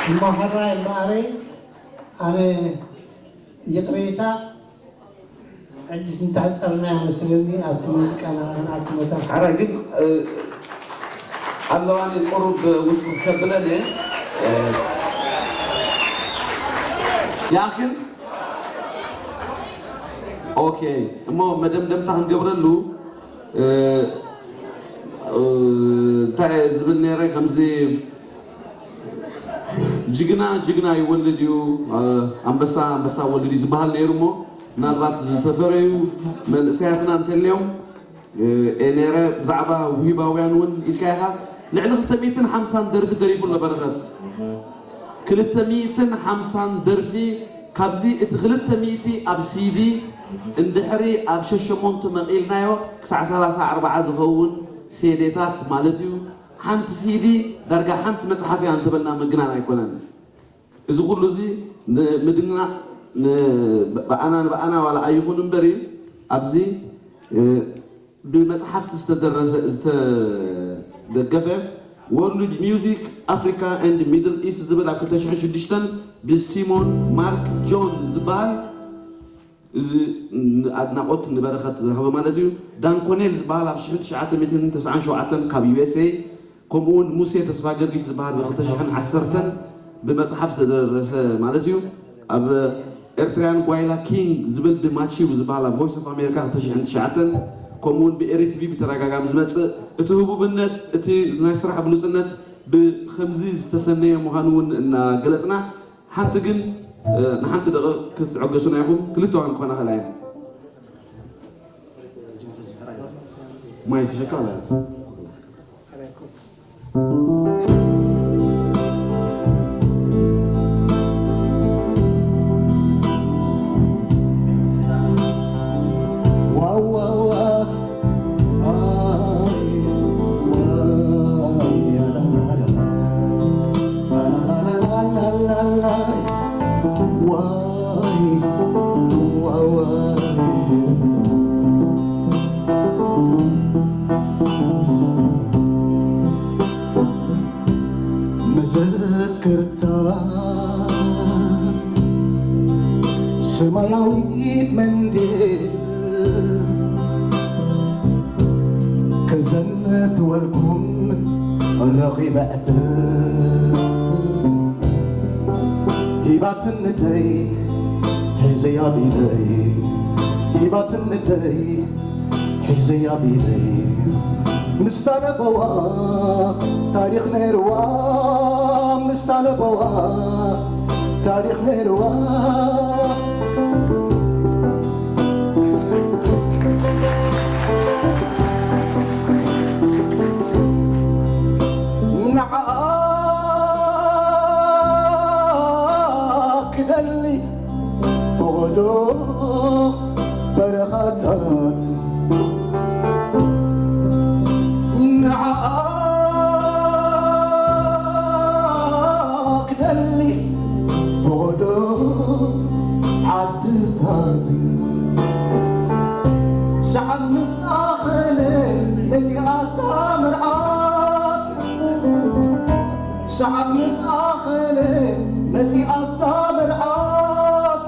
እሞ ሕራይ እምበኣረይ ኣነ ይቕሬታ፣ ሕጅስ እንተዕጸርና ይመስለኒ ኣብቲ ሙዚቃ ንዓና ኣትመታ። ሕራይ ግን ኣለዋኒ ቁሩብ ውስጥ ከብለን ያክል ኦኬ። እሞ መደምደምታ ክንገብረሉ እንታይ ዝብል ነይረ ከምዚ ጅግና ጅግና ይወልድ እዩ፣ ኣንበሳ ኣንበሳ ወልድ እዩ ዝበሃል ነይሩ። እሞ ምናልባት ዝተፈረዩ መንእሰያትና እንተልዮም ነይረ ብዛዕባ ውሂባውያን እውን ኢልካ ኢኻ። ልዕሊ ክልተ ሚእትን ሓምሳን ደርፊ ደሪፉ ኣሎ በረኸት። ክልተ ሚእትን ሓምሳን ደርፊ፣ ካብዚ እቲ ክልተ ሚእቲ ኣብ ሲዲ፣ እንድሕሪ ኣብ ሸሸሞንቱ መቒልናዮ ክሳዕ ሰላሳ ኣርባዓ ዝኸውን ሴዴታት ማለት እዩ። ሓንቲ ሲዲ ዳርጋ ሓንቲ መጽሓፍ እያ እንተበልና ምግናን ኣይኮነን። እዚ ኩሉ እዚ ንምድናቕ ብኣና ንብኣና ዋላ ኣይኹን እምበር እዩ። ኣብዚ ብመጽሓፍቲ ዝተደረሰ ዝተደገፈ World Music Africa and Middle East ዝብል ኣብ ክልተ ሽሕን ሽዱሽተን ብሲሞን ማርክ ጆን ዝበሃል እዚ ኣድናቖት ንበረኸት ዝረኸበ ማለት እዩ። ዳን ኮኔል ዝበሃል ኣብ ሽሕን ትሽዓተ ሚእትን ተስዓን ሸውዓተን ካብ ዩ ኤስ ኤ፣ ከምኡ እውን ሙሴ ተስፋ ገርጊስ ዝበሃል ብ ክልተ ሽሕን ዓሰርተን ብመጽሓፍ ዝተደረሰ ማለት እዩ። ኣብ ኤርትራያን ጓይላ ኪንግ ዝብል ብማቺው ዝበሃል ኣብ ቮይስ ኦፍ ኣሜሪካ ክልተ ሽሕን ትሽዓተን፣ ከምኡ እውን ብኤሪ ቲቪ ብተደጋጋሚ ዝመጽእ እቲ ህቡብነት፣ እቲ ናይ ስራሕ ብሉጽነት ብኸምዚ ዝተሰነየ ምዃኑ እውን እናገለጽና፣ ሓንቲ ግን ንሓንቲ ደቂቕ ክትዕገሱና ኢኹም። ክልተ ዋን ክኾና ኸላ እየን። ማይ ክሸካ ኣላ። መዘክርታ ሰማያዊት መንድል ክዘንትወልኩም ረኺበ ዕድል ሂባትንደይ ሒዘያ ቢለይ ሂባትንደይ ሒዘያ ቢለይ ምስታ ለበዋ ታሪኽ ነይርዋ ምስታ ለበዋ ታሪኽ ነይርዋ ንዓ ክደሊ ፈቐዶ በረኻታት ንዓ ክደሊ ፈቐዶ ዓድታት ሰዓት ምስ ኣኸለ ነቲ ኣታ መርዓት ሰዓት ምስ ኣኸለ ነቲ ኣታ መርዓት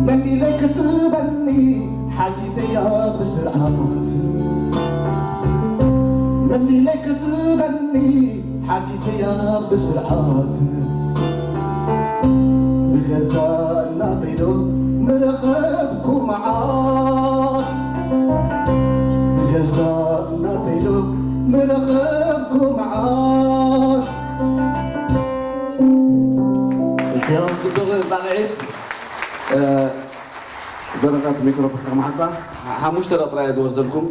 መን ኢለይ ክትበኒ ሓቲተያ ብስርዓት መን ኢለይ ክትበኒ ሓቲተያ ብስርዓት ብገዛ እናተይዶ ምረኸብኩ መዓት ብገዛ እናተይዶ ምረኸብኩ መዓት ጽቡቕ ጣቕዒት። በረኸት ሚክሮፎን ከማሕሳ ሓሙሽተ ደቕ ጥራይ ዝወስደልኩም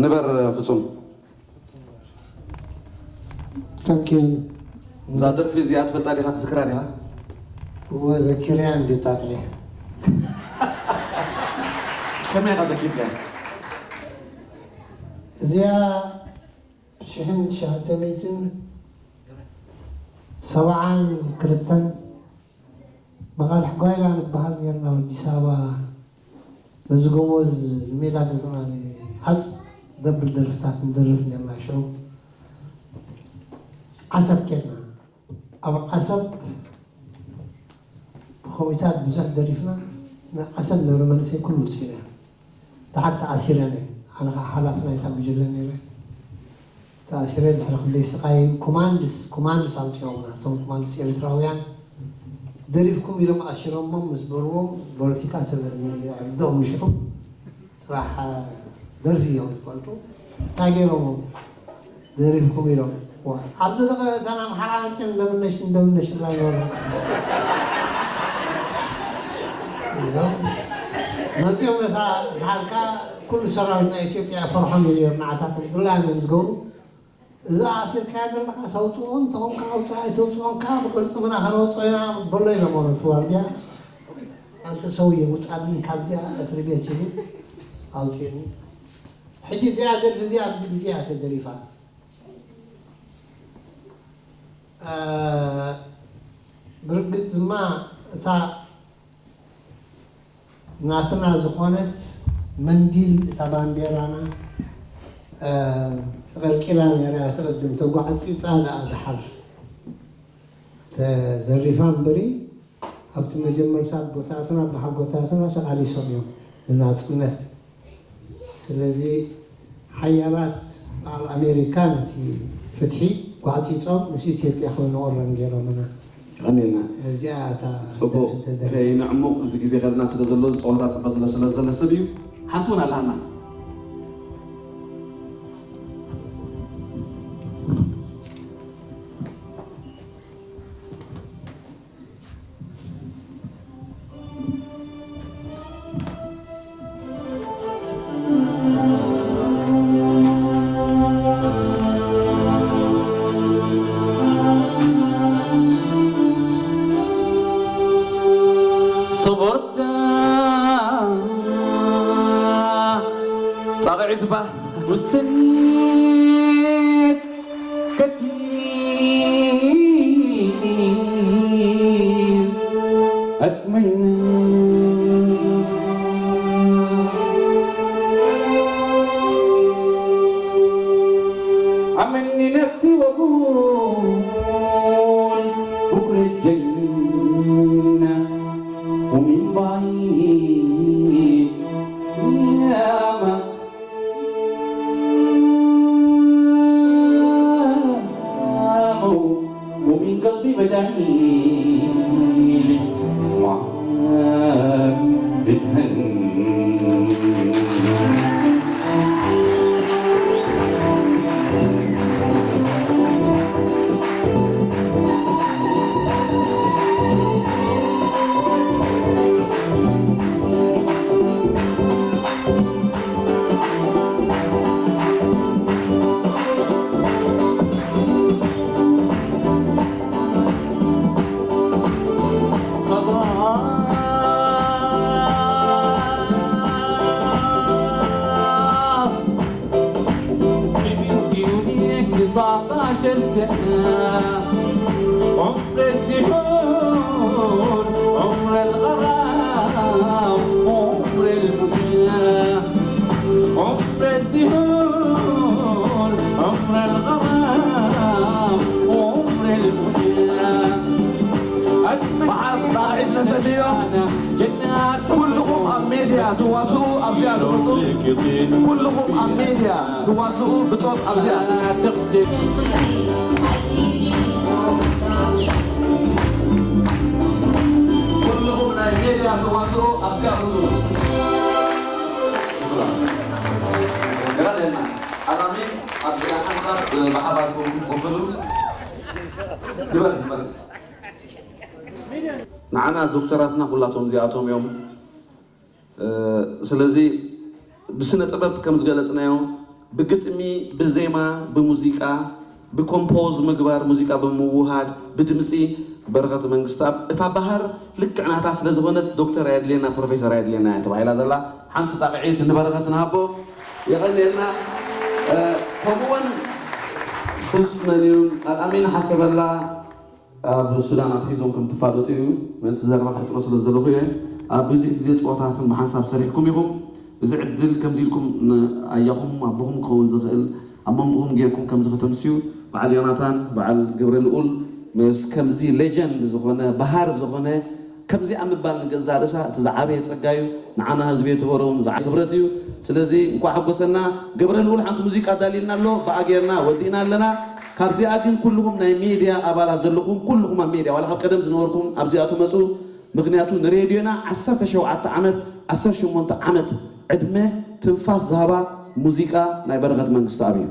ንበር ፍጹም። Thank you። እዛ ደርፊ እዚኣ ትፈልጣ ዲኻ? ትዝክራ ዲኻ? እወ ዘኪርያ እንዲ ጣቕዒ። ከመይ ኢኻ ዘኪርካ? እዚኣ ሽሕን ትሽዓተ ሚእትን ሰብዓን ክልተን ብቓልሕ ጓይላ ንበሃል ነርና ኣብ ኣዲስ ኣበባ በዚ ጎቦ ንሜዳ ገጽና ንሃጽ ዘብል ደርፍታት ንደርፍ ነርና ሽዑ ዓሰብ ኬድና ኣብ ዓሰብ ብኮሚታት ብዙሕ ደሪፍና። ንዓሰብ ነብሪ መንእሰይ ኩሉ ውፅኢና። ደሓር ተኣሲረ ነይ ኣነ ከዓ ሓላፊ ናይታ ጉጅለ ነይረ። ተኣሲረ ድሕሪ ክልተ ስቃይ ኮማንድስ ኮማንድስ ኣውፅኦምና። እቶም ኮማንድስ ኤርትራውያን ደሪፍኩም ኢሎም ኣሲሮሞም ምስ በልዎም ፖለቲካ ስለ ዝርድኦም ንሽዑ ጥራሕ ደርፊ እዮም ዝፈልጡ። እንታይ ገይሮም ደሪፍኩም ኢሎም ኣብዚ ደቐ እተን ኣምሓራ መፅን እንደምነሽ እንደምነሽ ላ ይበሉ ኢሎም መፂኦም ነታ ዝሓልካ ኩሉ ሰራዊት ናይ ኢትዮጵያ ፈርሖም እዩ ነይሩ። ንዓታቶም ድላዮም እዮም ዝገብሩ። እዚ ኣሲርካዮ ዘለኻ ሰውፅኦ እንተኾንካ ኣውፅኣ ኣይተውፅኦን ከዓ ብቅርፂ ምና ከነውፅኦ ኢና በሎ ኢሎም ማለት ዋርድያ። ኣንተ ሰውየ ውፃልኒ ካብዚኣ እስሪ ቤት ኢሉ ኣውፅኒ። ሕጂ እዚኣ ደርፊ እዚኣ ኣብዚ ግዜ እያ ተደሪፋ። ብርግፅ ድማ እታ ናትና ዝኾነት መንዲል እታ ባንዴራና ተቐርቂላ ነይራ። ትቕድም ተጓዕፂፃ ደኣ ድሓር ተዘሪፋ እምበሪ ኣብቲ መጀመርታ ኣቦታትና ብሓጎታትና ተቓሊሶም እዮም ንናፅነት። ስለዚ ሓያላት በዓል ኣሜሪካ ነቲ ፍትሒ ጓዕፂፆም ምስ ኢትዮጵያ ክንቆረን ገይሮምና። ቀኒልና ነዚኣ እታ ጽቡቅ ደርፊ ተደርፊ። ከይንዕሙቕ እቲ ግዜ ከልና ስለ ዘሎ ዝጸወታ ጽፈ ስለ ስለ ዘለ ሰብ እዩ። ሓንቲ እውን ኣለሃና። صبرت ጣቕዒት ባ ውስን كتير أتمنى أمني نفسي وأقول بكرة الجنة ومن بعيد ياما ومن قلبي بداني ما بتهنى خلاص. كبرت وليك تسعتاشر سنة، عمر الزهور، عمر الغرام، عمر المنى، عمر الزهور، عمر الغرام، عمر المنى. በዓል ጣቕዒት ነሰልዮ። ኩልኹም ኣብ ሜድያ ትዋስኡ ኣብዚኣ ትመፁ። ኩልኹም ኣብ ሜድያ ትዋስኡ ብፆት ኣብዚኣ። ኩልኹም ናይ ሜድያ ትዋስኡ ኣብዚኣ ምፁ። ይቐንየልና። ኣላሚ ኣብዚኣ ሓንሳብ ብሓባርኩም ኮፍ በሉ። ግበር፣ ግበር። ንዓና ዶክተራትና ኩላቶም እዚኣቶም እዮም። እ፣ ስለዚ ብስነ ጥበብ ከም ዝገለጽናዮ ብግጥሚ፣ ብዜማ፣ ብሙዚቃ፣ ብኮምፖዝ ምግባር፣ ሙዚቃ ብምውሃድ፣ ብድምጺ በረኸት መንግስተኣብ። እታ ባህር ልክዕ ናታ ስለ ዝኾነት ዶክተር ኣየድልየና ፕሮፌሰር ኣየድልየና እያ ተባሂላ ዘላ። ሓንቲ ጣቕዒት ንበረኸት ንሃቦ። የቐንየልና። እ፣ ከምኡውን ሱስ መን እዩ? ኣልኣሚን ሓሰበላ። ኣብ ሱዳን ኣትሒዞም ከም ትፋለጡ እዩ። ምእንቲ ዘረባ ከሕጽሮ ስለ ዘለኹ እየ። ኣብ ብዙሕ ግዜ ጸወታትን ብሓንሳብ ሰሪሕኩም ኢኹም። እዚ ዕድል ከምዚ ኢልኩም ንኣያኹም ኣቦኹም ክኸውን ዝኽእል ኣብ መንጎኹም ጌርኩም ከምዚ ከተምስዩ በዓል ዮናታን፣ በዓል ገብረ ልኡል፣ ምስ ከምዚ ሌጀንድ ዝኾነ፣ በሃር ዝኾነ፣ ከምዚኣ ምባል ንገዛእ ርእሳ እቲ ዝዓበየ ጸጋ እዩ። ንዓና ህዝቢ የተወረውን ዝዓ-፣ ክብረት እዩ። ስለዚ እንኳዕ ሓጎሰና። ገብረ ልዑል ሓንቲ ሙዚቃ ዳሊልና ኣሎ፣ ብኣ ጌርና ወዲእና ኣለና። ካብዚኣ ግን ኩልኹም ናይ ሜድያ ኣባላት ዘለኹም፣ ኩልኹም ኣብ ሜድያ፣ ዋላ ካብ ቀደም ዝነበርኩም ኣብዚኣ ትመጹ። ምኽንያቱ ንሬድዮና ዓሰርተ ሸውዓተ ዓመት፣ ዓሰርተ ሸሞንተ ዓመት ዕድመ ትንፋስ ዝሃባ ሙዚቃ ናይ በረኸት መንግስተኣብ እዩ።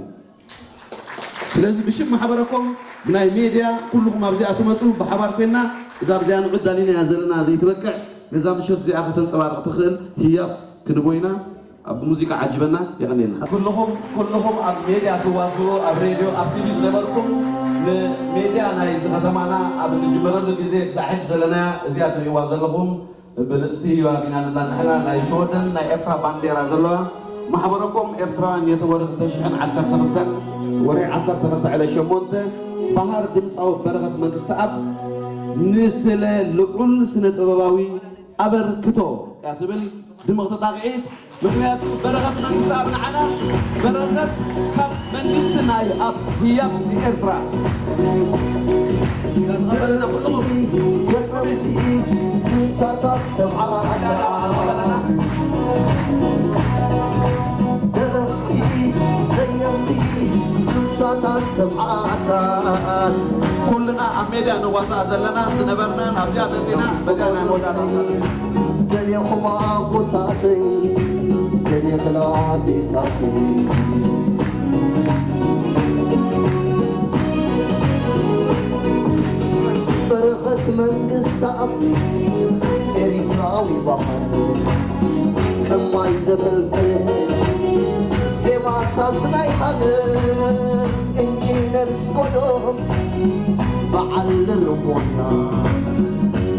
ስለዚ ብሽም ማሕበረኮም ብናይ ሜድያ ኩልኹም ኣብዚኣ ትመፁ ብሓባር ኮይና እዛ ኣብዚኣ ንዑድ ዳሊናያ ዘለና ዘይትበቅዕ ነዛ ምሸት እዚኣ ከተንፀባርቕ ትኽእል ህያብ ክንቦይና ኣብ ሙዚቃ ዓጅበና። የቐንየልና። ኩልኹም ኩልኹም ኣብ ሜድያ ትዋስኡ፣ ኣብ ሬድዮ፣ ኣብ ቲቪ ዝነበርኩም ንሜድያ ናይ እዚ ከተማና ኣብ እንጅምረሉ ግዜ ክሳብ ሕጂ ዘለናያ እዚኣ ትርእይዋ ዘለኹም ብልጽቲ ዮሃቢና ንብላ ንሕና ናይ ሽወደን ናይ ኤርትራ ባንዴራ ዘለዋ ማሕበረኮም ኤርትራውያን የተ ወርሒ ክልተ ሽሕን ዓሰርተ ክልተን ወርሒ ዓሰርተ ክልተ ዕለት ሸሞንተ ባህር ድምጻዊ በረኸት መንግስተኣብ ንስለ ልዑል ስነ ጥበባዊ ኣበርክቶ እያ ትብል ድምቕቲ ጣቕዒት። ምኽንያቱ በረኸት መንግስተኣብ ንዓና በረኸት ካብ መንግስትና እዩ ኣብ ህያብ ንኤርትራ። ገጠምቲ ስሳታት ሰብዓታት ደረፍቲ ዘየምቲ ስሳታት ሰብዓታት ኩልና ኣብ ሜድያ ንዋሳእ ዘለና ዝነበርና ናብዚኣ መጺና በዚኣ ናይ መወዳእታ ገሌኹም ኣቦታተይ ገሌኽን ኣዴታተይ በረኸት መንግስተኣብ ኤሪትራዊ ባህል ከማይ ዘፈልፈለ ዜማታት ናይ ሃገር ኢንጂነር ስጎዶም በዓል ርሞና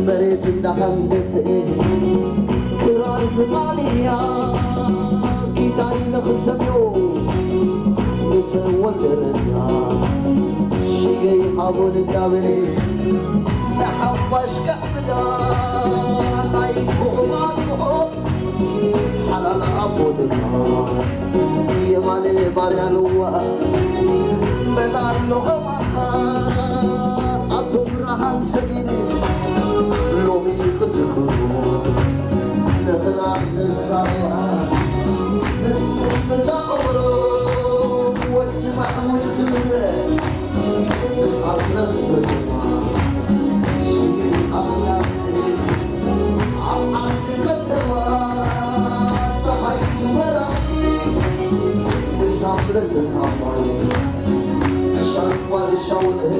መሬት እንዳሃንደሰ ክራር ዝማልያ ጊታር ኢለ ክሰምዮ ንተወደረና ሽገይ ሃቦን እንዳበለ ንሓፋሽ ከዕብዳ ናይ ኩኹማት ኩኹም ሓላል ኣቦ ድማ የማነ ባርያ ልዋ መን ኣሎ ኸማኻ ኣብቲ ብርሃን ሰጊድ ሎሚ ክዝኽሮ ንኽራር ዘሳያ ንስምታ ኸብሮ ወዲ ማሕሙድ ክምለ ምስ ኣስረስ ተሰማ ሽግር ኣምላኽ ኣብ ዓዲ ከተማ ፀሓይ ትበራኺ ንሳብ ብለዘት ኣባይ ሻንኳ ሻውልህ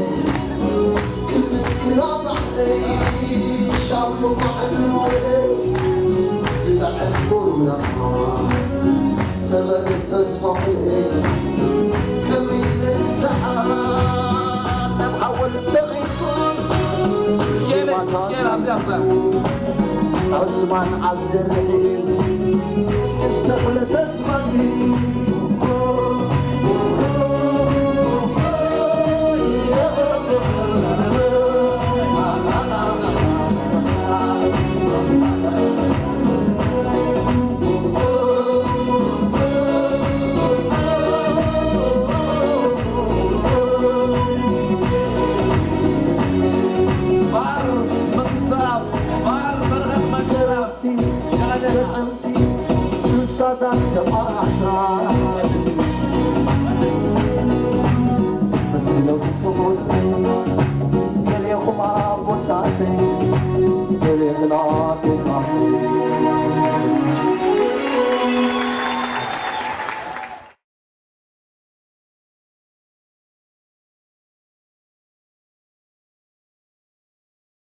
ክዝክራ ባዕለይ ሻብ ምኳዕሉ ዝጠዕም ጎሩናማ ሰበብ ተስፋ ኩልኤ ከመይ ለንሰሓ ናብ ሓወል ተኺልኩ ዜማታት ዑስማን ዓብደርሒም ንሰብለ ተስፋ ስሳታት ሰማዕታት መስግኖም ፍቑድ ገሌኹም ኣቦታተይ ገሌኽን ኣዴታተይ